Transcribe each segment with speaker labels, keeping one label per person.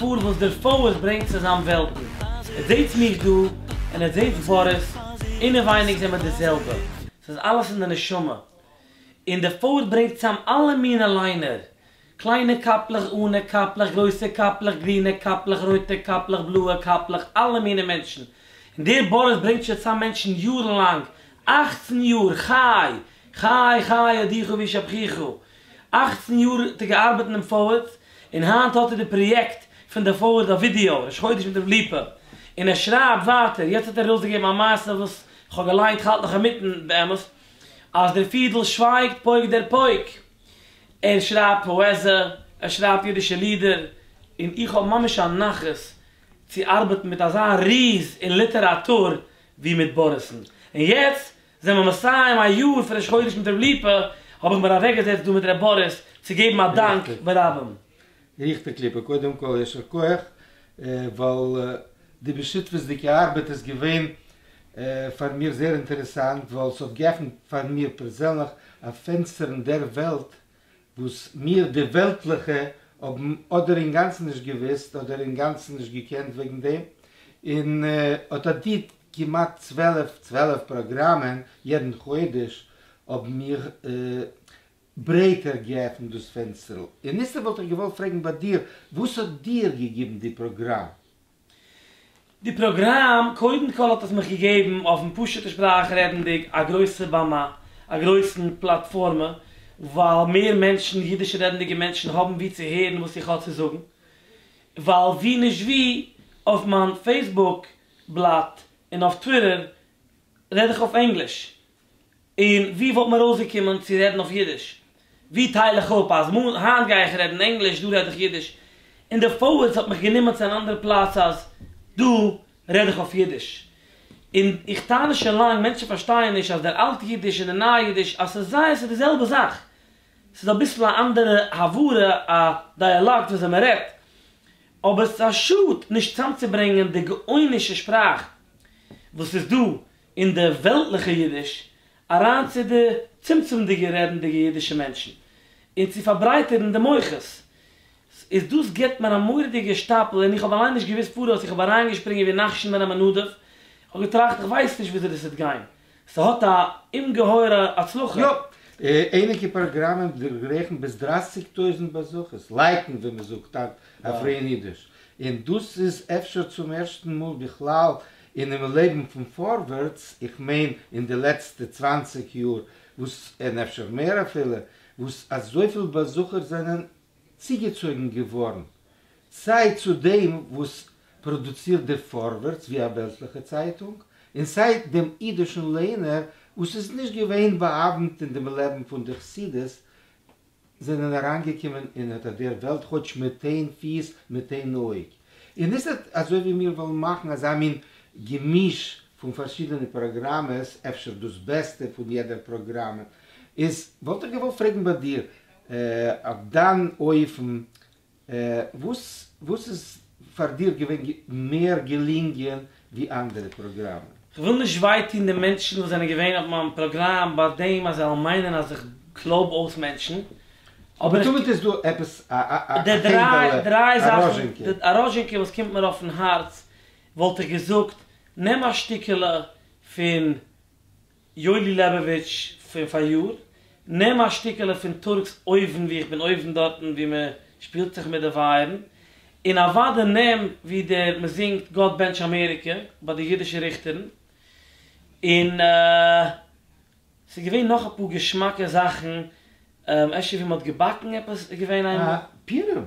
Speaker 1: מעטאפאר וואס דער פארווערטס ברענגט צוזאם וועלטן. עטס זעטס מיך דא און עטס זעטס באריס, אינעווייניג זעמער די זעלבע. ס'איז אלעס אין די נשמה. און דער פארווערטס ברענגט צוזאם אלע מינע ליינער. קליינע קאפלעך, אנע קאפלעך, גרויסע קאפלעך, גרינע קאפלעך, רויטע קאפלעך, בלויע קאפלעך, אלע מינע מענטשן. און דער באריס ברענגט שוין צוזאם מענטשן יארן לאנג, אכצן יאר, חי! חי חי יודוך וישבחוך! אכצן יאר האט ער געארבעט אין דעם פארווערטס, און היינט האט ער די פראיעקט פון די פארווערטס אויף ווידיאו, ראש חודש מיט ר' ליפא, און ער שרייבט ווייטער, יעצט האט ער ארויסגעגעבן א מעשה וואס כ'האב געליינט, כ'האלט נאך אינמיטן באמת, אז דער פידל שווייגט פויקט דער פויק. ער שרייבט פאעזע, ער שרייבט אידישע לידער, און איך האב ממש א נחת צו ארבעטן מיט אזא ריז אין ליטעראטור ווי מיט באריס'ן. און יעצט זענען מיר מסיים א יאר פון ראש חודש מיט ר' ליפא, האב איך מיר אוועקגעזעצט דא מיט ר' באריס צו געבן א דאנק ברבים.
Speaker 2: ריכטיג ליפא, קודם כל יישר כח, ווייל די בשותפות'דיגע ארבעט איז געווען פאר מיר זייער אינטערעסאנט, ווייל ס'האט געעפנט פאר מיר פערזענליך א פענסטער אין דער וועלט וואס מיר די וועלטליכע האבן אדער אינגאנצן נישט געוואוסט אדער אינגאנצן נישט געקענט וועגן דעם, און אט אט די כמעט צוועלף צוועלף פראגראמען יעדן חודש האבן מיר ברייטער געעפנט דאס פענסטערל. און איצטער וואלט איך געוואלט פרעגן ביי דיר, וואס האט דיר געגעבן די פראגראם?
Speaker 1: די פראגראם, קודם כל האט עס מיך געגעבן, אויפן פשוטע שפראך רעדנדיג, א גרויסע במה, א גרויסן פלאטפארמע, ווייל מער מענטשן, אידיש רעדנדיגע מענטשן, האבן וואו צו הערן וואס איך האב צו זאגן, ווייל ווי נישט ווי, אויף מיין פעיסבוק בלאט און אויף טוויטער רעד איך אויף ענגליש, און ווי וואלט מיר אויסגעקומען צו רעדן אויף אידיש? ווי טייל איך אפ אז היינט גיי איך רעדן ענגליש, דא רעד איך אידיש? און די פארווערטס האט מיך גענומען צו אן אנדערע פלאץ אז דא רעד איך אויף אידיש. און איך טענה שוין לאנג, מענטשן פארשטייען נישט אז דער אלט אידיש און די ניי אידיש אז ס'איז זייער ס'איז די זעלבע זאך. ס'איז אביסל א אנדערע הברה, א דיאלעקט וויאזוי מ'רעדט. אבער ס'איז א שאד נישט צאמצוברענגען די גאונישע שפראך וואס איז דא אין די וועלטליכע אידיש אריין צו די צמצומ'דיגע רעדנדיגע אידישע מענטשן, און צו פארברייטערן די מוחות, איז דאס גיבט מיר א מורא'דיגע שטאפל, און איך האב אליין נישט געוואוסט פאראויס, איך האב אריינגעשפרינגען ווי נחשון בן עמינדב, איך האב געטראכט איך ווייס נישט וויאזוי דאס וועט גיין, ס'האט א אומגעהויערע הצלחה.
Speaker 2: יא, אייניגע פראגראמען דערגרייכן ביז דרייסיג טויזנט באזוכערס, לייקן ווי מ'זאגט היינט אויף פרייען אידיש, און דאס איז אפשר צום ערשטן מאל בכלל אינעם לעבן פון פארווערטס, איך מיין אין די לעצטע צוואנציג יאר, וואס, און אפשר מער אפילו, וואס אזויפיל באזוכער זענען צוגעצויגן געווארן, סיי צו דעם וואס פראדוצירט די פארווערטס ווי א וועלטליכע צייטונג, און סיי דעם אידישן ליינער וואס איז נישט געווען באהאוונט אין דעם לעבן פון די חסידות, זענען אריינגעקומען אין אט דער וועלט כאטש מיט איין פיס, מיט איין אויג. און איצט אזוי ווי מיר וועלן מאכן אזא מין געמיש פון פארשידענע פראגראמעס, אפשר דאס בעסטע פון יעדער פראגראמע, איז וואלט איך געוואלט פרעגן ביי דיר אויף דיין אופן, וואס וואס איז פאר דיר געווען מער געלונגען ווי אנדערע פראגראמען?
Speaker 1: כ'וויל נישט וויי טון די מענטשן וואס זענען געווען אויף מיין פראגראם ביי דעם אז זיי זאלן מיינען אז איך קלויב אויס מענטשן, אבער איך.
Speaker 2: תמיד איז דא עפעס א א
Speaker 1: די דריי דריי
Speaker 2: א
Speaker 1: זאכן,
Speaker 2: ראזשינקע.
Speaker 1: א ראזשינקע וואס קומט מיר אויפן הארץ וואלט איך געזאגט, נעם א שטיקעלע פון יואלי לעבאוויטש פון פאריאר, נעם א שטיקעלע פון טורקס אויוון ווי איך בין אויבן דארטן ווי מען שפילט זיך מיט די ווייערן, און אוודאי נעם ווי דער מען זינגט גאט בענטש אמעריקע ביי די אידישע ריכטערן, און ס'איז געווען נאך אפאר געשמאקע זאכן, אפשר ווי מען האט געבאקן עפעס איז געווען איינמאל.
Speaker 2: פורים.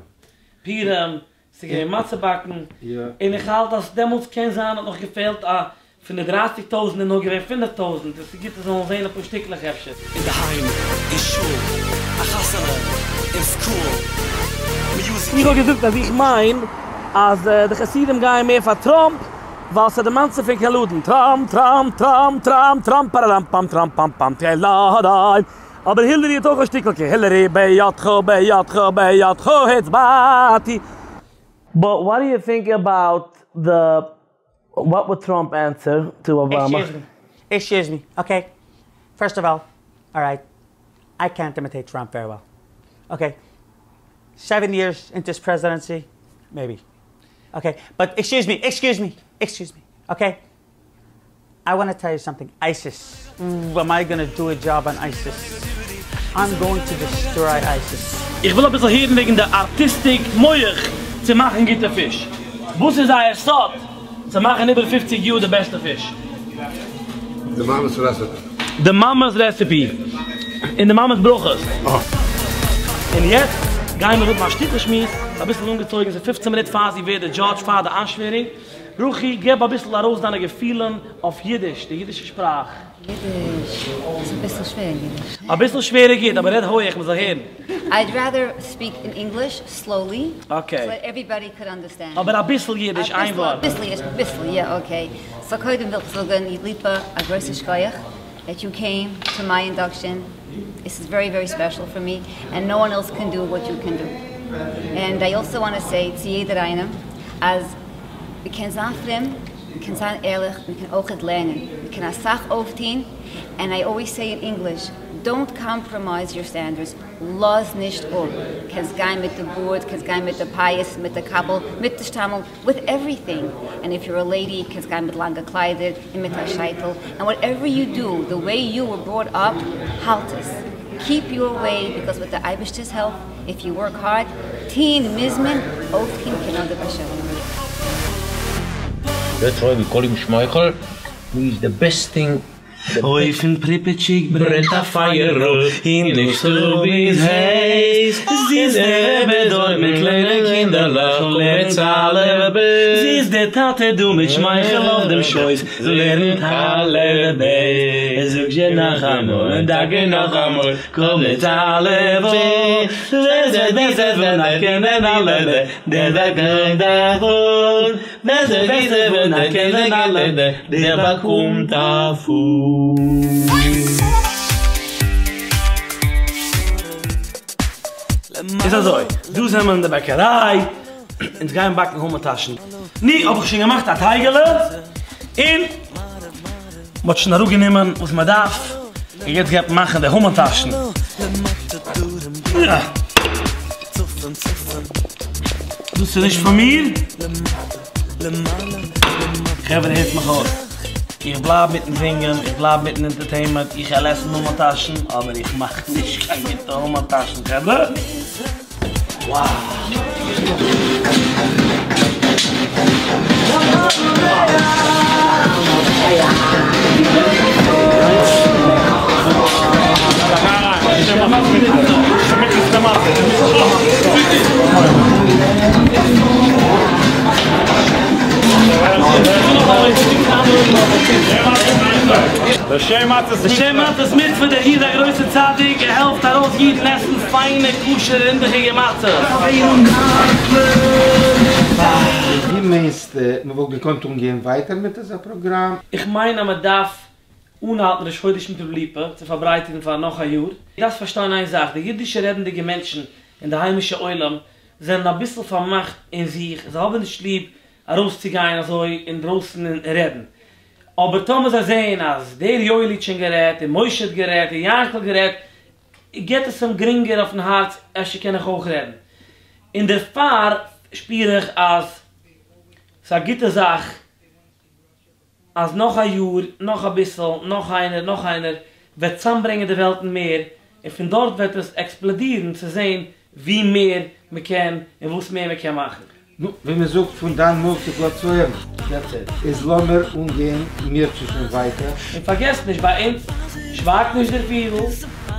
Speaker 1: פורים. ס'איז געווען מצה באקן, און איך האלט אז דעמאלטס קען זיין האט נאך געפעלט א, פון די דרייסיג טויזנט איז נאר געווען פינף טויזנט, און ס'איז גוט עס זאלן זען אפאר שטיקלעך אפשר.
Speaker 3: אינדערהיים, אין שול, א חתונה, אין סקול, מיוזיקל.
Speaker 1: איך האב געזאגט אז איך מיין אז די חסידים גייען מער פאר טראמפ ווייל ס'דערמאנט זיי פון קעלודן, טראמפ טראמפ טראמפ טראמפ טראמפ פאראראם פאם טראמפ פאם פאם קעלודן. אבער הילערי האט אויך א שטיקל כי הילערי בידך בידך בידך הצבעתי. באט וואט דו יו טינק אבאוט די וואט וואלד טראמפ ענסער טו אבאמא?
Speaker 4: עקסקיוז מי, עקסקיוז מי, אקעי, פירסט אוו אלל, אלרייט, איי קענט אימיטעיט טראמפ ווערי וועל, אקעי, סעווען יערס אינטו היז פרעזידענסי, מעיבי. Okay, but excuse me, excuse me, excuse me, okay? I want to tell you something. ISIS. Ooh, am I gonna do a job on ISIS? I'm going to destroy ISIS.
Speaker 1: איך וויל אביסל הערן וועגן די artistic מח צו מאכן גוטע פיש. וואס איז אייער סוד צו מאכן איבער פופציג יאר די בעסטע פיש?
Speaker 5: די מאמע'ס recipe.
Speaker 1: די מאמע'ס recipe און די מאמע'ס ברכות. און יעצט גייען מיר האבן א שטיקל שמועס, אביסל אנגעצויגן, ס'איז פופצן מינוט פאר זי ווערט די judge פאר די איינשווערונג. רוחי, געב אביסל ארויס דיינע געפילן אויף אידיש, די אידישע שפראך.
Speaker 6: אידיש איז אביסל שווער אידיש.
Speaker 1: אביסל שווער איז גוט, אבער רעד הויעך מ'זאל הערן.
Speaker 6: I'd rather speak in English slowly,
Speaker 1: Okay.
Speaker 6: so that everybody could understand.
Speaker 1: אבער אביסל אידיש, איין ווארט.
Speaker 6: אביסל אידיש, אביסל, יא, okay. So קודם וויל איך זאגן, ליפא, א גרויסע שכוח that you came to my induction. This is very, very special for me, and no one else can do what you can do. And I also want to say צו יעדער איינעם, אז מ'קען זיין פרום, מ'קען זיין ערליך, מ'קען אויך לערנען, מ'קען אסאך אויפטון, and I always say in English, don't compromise your standards, לאז נישט אפ. קענסט גיין מיט די בארד, קענסט גיין מיט די פאות, מיט די קאפל, מיט די שטריימל, with everything. And if you're a lady, קענסט גיין מיט לאנגע קליידער און מיט א שייטל. And whatever you do, the way you were brought up, האלט עס. Keep your way, because with the אייבערשטער'ס help, if you work hard, טון מוז מען, אויפטון קען נאר דער באשעפער.
Speaker 7: That's why we call him Shmeichel. He is the best thing.
Speaker 1: אויפן פריפעטשיק ברענט א פייערל, אין די שטוב איז הייס, זיצט דער רבי דארט מיט קליינע קינדערלעך און לערנט אלף בית, זיצט דער טאטע דא מיט שמייכל אויף דעם שויס, לערנט אלף בית, זאג זשע נאכאמאל און טאקע נאכאמאל, קומט אלף בית, ווער ס'וועט בעסער פון אייך קענען אלף בית, דער באקומט א פון. ווער ס'וועט בעסער פון אייך קענען אלף בית, דער באקומט א פון. איז אזוי, דא זעמער אין די בעקעריי, אונז גייען באקן המן טאשן. נו, האב איך שוין געמאכט א טייגעלע, און מ'האט שוין אראפגענומען וואס מ'דארף, און יעצט גייט מען מאכן די המן טאשן. דאס איז נישט פאר מיר. חברה הערטס מיך אויס, איך בלייב מיטן זינגען, איך בלייב מיטן entertainment, איך העל עסן המן טאשן, אבער איך מאך נישט קיין גוטע המן טאשן חברה. Wow! לשם מצות מצוה, דער איד א גרויסע צדיק, ער העלפט ארויס אידן עסן פיינע כשר'ע רינדעכיגע מצות.
Speaker 2: ווי מיינסטו מען וואלט געקאנט אנגיין ווייטער מיט אזא פראגראם?
Speaker 1: איך מיין אז מען דארף אנהאלטן ראש חודש מיט ר' ליפא צו פארברייטערן פאר נאך א יאר. דו דארפסט פארשטיין איין זאך, די אידישע רעדנדיגע מענטשן און די היימישע עולם זענען אביסל פארמאכט אין זיך, זיי האבן נישט ליב ארויסצוגיין אזוי אינדרויסן און רעדן. אבער טאמער זיי זעען אז דער יואלי האט שוין גערעדט און משה האט גערעדט און יענקל האט גערעדט, גיבט עס אים גרינגער אויפן הארץ, אפשר קען איך אויך רעדן. און דערפאר שפיר איך אז ס'איז א גוטע זאך אז נאך א יאר, נאך אביסל, נאך איינער, נאך איינער, וועט צאמברענגען די וועלטן מער, און פון דארט וועט עס עקספלאדירן צו זען ווי מער מ'קען און וואס מער מ'קען מאכן.
Speaker 2: נו, ווי מ'זאגט פון דיין מויל צו גאט'ס אויערן.
Speaker 1: That's it.
Speaker 2: איז לאמיר אנגיין מירצעשעם ווייטער.
Speaker 1: און פארגעסט נישט, ביי אונז שווייגט נישט דער פידל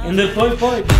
Speaker 1: און דער פויק פויקט.